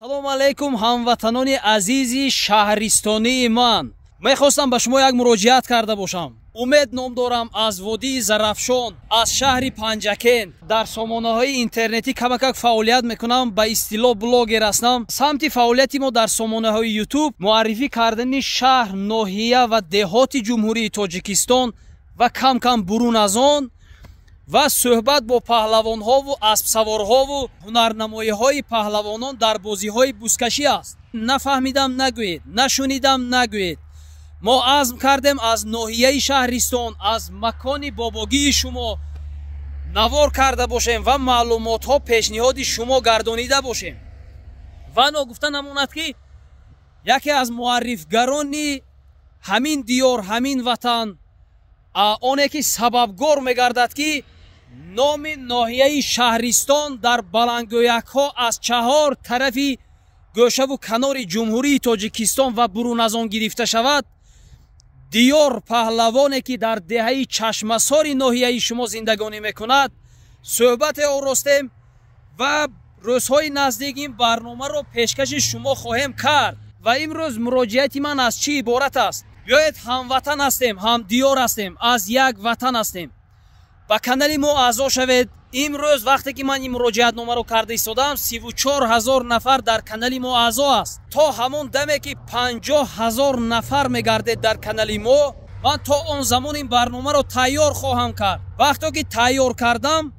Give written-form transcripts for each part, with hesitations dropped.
Салому алайкум, ҳамватанони азизи шаҳристонии ман. Мехостам ба шумо як муроҷиат карда бошам. Умед ном дорам, аз водии Зарафшон, аз шаҳри Панҷакент. Дар сомонаҳои интернетӣ камакак фаъолият мекунам, ба истилоҳ блогер ҳастам. Самти фаъолияти мо дар сомонаҳои Ютуб муаррифӣ кардани шаҳр, ноҳия ва деҳоти Ҷумҳурии Тоҷикистон ва кам-кам бурун аз он ва суҳбат бо паҳлавонҳову аспсаворҳову ҳунарнамоиҳои паҳлавонон дар бозиҳои бузкашӣ аст. Нафаҳмидам нагӯед, нашунидам нагӯед. Мо азм кардем аз ноҳияи Шаҳристон, аз макони бобогии шумо навор карда бошем ва маълумотҳо пешниҳоди шумо гардонида бошем. Ва ногуфта намонад, ки яке аз муаррифгарони ҳамин диёр, ҳамин ватан, оне ки сабабгор мегардад, ки номи ноҳияи Шаҳристон дар баландгӯякҳо аз чаҳор тарафи гӯшаву канори Ҷумҳурии Тоҷикистон ва бурун аз он гирифта шавад, Диёр паҳлавоне, ки дар деҳаи Чашмасори ноҳияи шумо зиндагонӣ мекунад, суҳбате оростем ва рӯзҳои наздик ин барномаро пешкаши шумо хоҳем кард. Ва имрӯз муроҷиати ман аз чӣ иборат аст? Биёед, ҳамватан ҳастем, ҳамдиёр ҳастем, аз як ватан ҳастем, ба канали мо аъзо шавед. Имрӯз, вақте ки ман ин муроҷиатномаро карда истодам, 34 000 нафар дар канали мо аъзо аст. То ҳамон даме ки 50 000 нафар мегардед дар канали мо, ман то он замон ин барномаро тайёр хоҳам кард. Вақто ки тайёр кардам,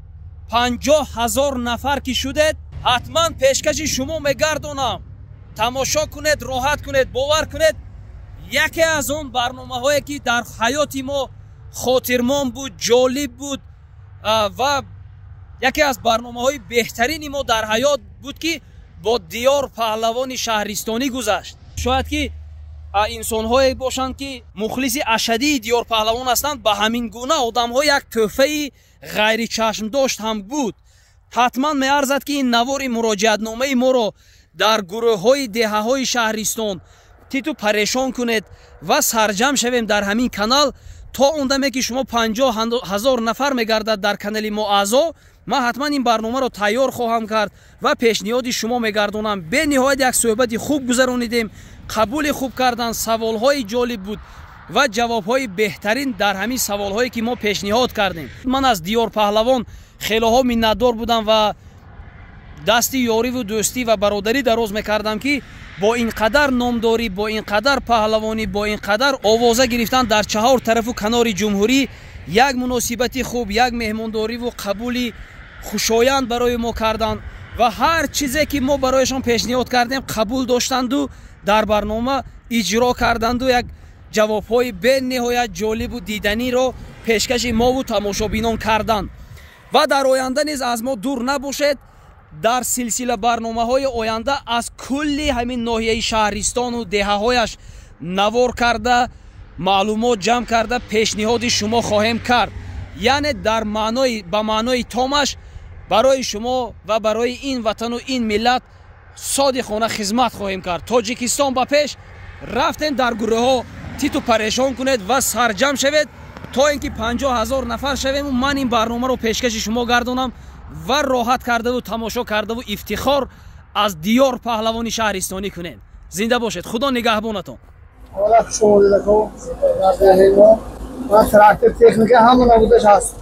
50 000 нафар ки шудед, ҳатман пешкаши шумо мегардонам. Тамошо кунед, роҳат кунед. Бовар кунед, яке аз он барномаҳое, ки дар ҳаёти мо хотирмон буд, ҷолиб буд ва яке аз барномаҳои беҳтарини мо дар ҳаёт буд, ки бо Диёр паҳлавони шаҳристонӣ гузашт. Шояд ки инсонҳое бошанд, ки мухлиси ашадии Диёр паҳлавон ҳастанд. Ба ҳамин гуна одамҳо як тӯҳфаи ғайричашмдошт ҳам буд. Ҳатман меарзад, ки ин навори муроҷиатномаи моро дар гурӯҳҳои деҳаҳои шаҳристон титу парешон кунед ва сарҷам шавем дар ҳамин канал. То он даме ки шумо 50 000 нафар мегардад дар канали мо аъзо, ман ҳатман ин барномаро тайёр хоҳам кард ва пешниҳоди шумо мегардонам. Бениҳоят як суҳбати хуб гузаронидем, қабули хуб кардан, саволҳои ҷолиб буд ва ҷавобҳои беҳтарин дар ҳамин саволҳое, ки мо пешниҳод кардем. Ман аз Диёр паҳлавон хелоҳо миннатдор будам ва дасти ёриву дӯстӣ ва бародарӣ дароз мекардам, ки бо ин қадар номдорӣ, бо ин қадар паҳлавонӣ, бо ин қадар овоза гирифтан дар чаҳор тарафу канори ҷумҳурӣ, як муносибати хуб, як меҳмондориву қабули хушоянд барои мо карданд ва ҳар чизе, ки мо барояшон пешниҳод кардем, қабул доштанду дар барнома иҷро карданду як ҷавобҳои бениҳоят ҷолибу диданиро пешкаши мову тамошобинон карданд. Ва дар оянда низ аз мо дур набошед. Дар силсила барномаҳои оянда аз кулли ҳамин ноҳияи Шаҳристону деҳаҳояш навор карда, маълумот ҷамъ карда, пешниҳоди шумо хоҳем кард. Яъне дар маънои ба маънои томаш барои шумо ва барои ин ватану ин миллат содиқона хизмат хоҳем кард. Тоҷикистон ба пеш! Рафтем, дар гурӯҳҳо титу парешон кунед ва сарҷам шавед, то ин ки 50 000 нафар шавему ман ин барномаро пешкаши шумо гардонам ва роҳат кардаву тамошо кардаву ифтихор аз Диёр паҳлавони шаҳристонӣ кунем. Зинда бошед, Худо нигаҳбонатон. Аввала хуш омадед, ако, дар деҳаи мо. Ман трактор, техника ҳама набудаш ҳаст.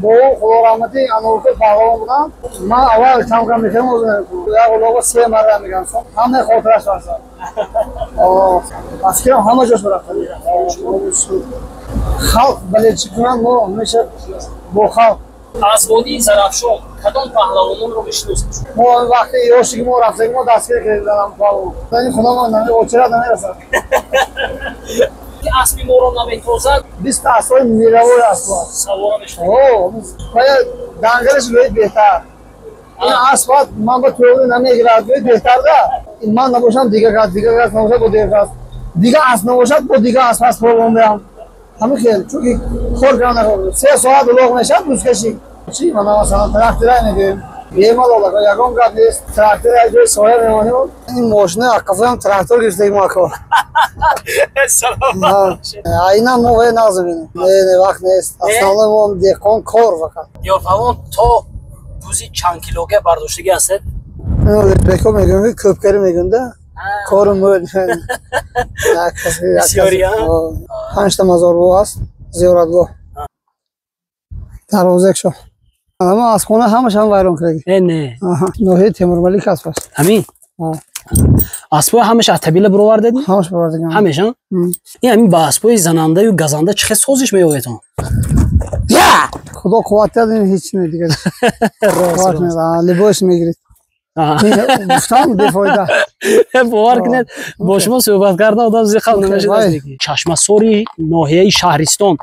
Бо Худо раҳматӣ Аноркул паҳлавон будам. Ман аввал кам кам мекардам, як улоға се марра мекардам. Ҳамаи хотираш ҳастам. Аскерам ҳама ҷош рафта. Халқ бале, чӣ кунанд, мо ҳамеша бо халқ. Аз водии Зарафшон кадом паҳлавононро мешиносед? Мо вақти ёшиги мо рафтаги, мо дастгир кардем паҳлавон. Худо очерат намерасад. Аспи моро наметозад. 20 аспои мировой асп. Савора мешавад. Дангалаш гӯед беҳтар. Ин асп ман ба тоғри намегирад, гӯед беҳтар да. Ман набошам, дига кас, дига кас набошад, бо дига кас, дига асп набошад, бо дига асп аст полон. Ҳамин хел, чунки кор кардан 3 соат улоғ мешавад бузкашӣ. Чи мана, масалан, трактора мегӯем, бемалол, ягон гап нест. Трактор як ҷои соя мемонем. Ин мошина қафоям трактор гирифтагим, ако. Айна мо вай нағз бинем. Не, вақт нест. Основной мо деҳқон, кор фақат. Диёрпаҳлавон, то бузи чанд килога бардоштагӣ ҳастед? Ӯзбекҳо мегӯянд, ки ко'пкорӣ мегӯянд, кору мӯл. Бисёри, а? Панҷта мазоргоҳ аст, зиёратгоҳ. Дарвозакшо. Ама аз хона ҳамашам вайрон кардаги. Э, не. Ноҳияи Темурмалик асп аст. Ҳамин аспҳои ҳамаш аз табила бировардед? Ҳамаш бировардагам. Ҳамеша? Ин ҳамин ба аспҳои занандаю газанда чӣ хел созиш меёбедон? Худо қувват дад, ин ҳеч не дигар. Қувват медиҳад, либос мегирид. Гуфтам, бефоида. Бовар кунед, бо шумо суҳбат кардан одам зиқал намешуд. Чашмасори ноҳияи Шаҳристон.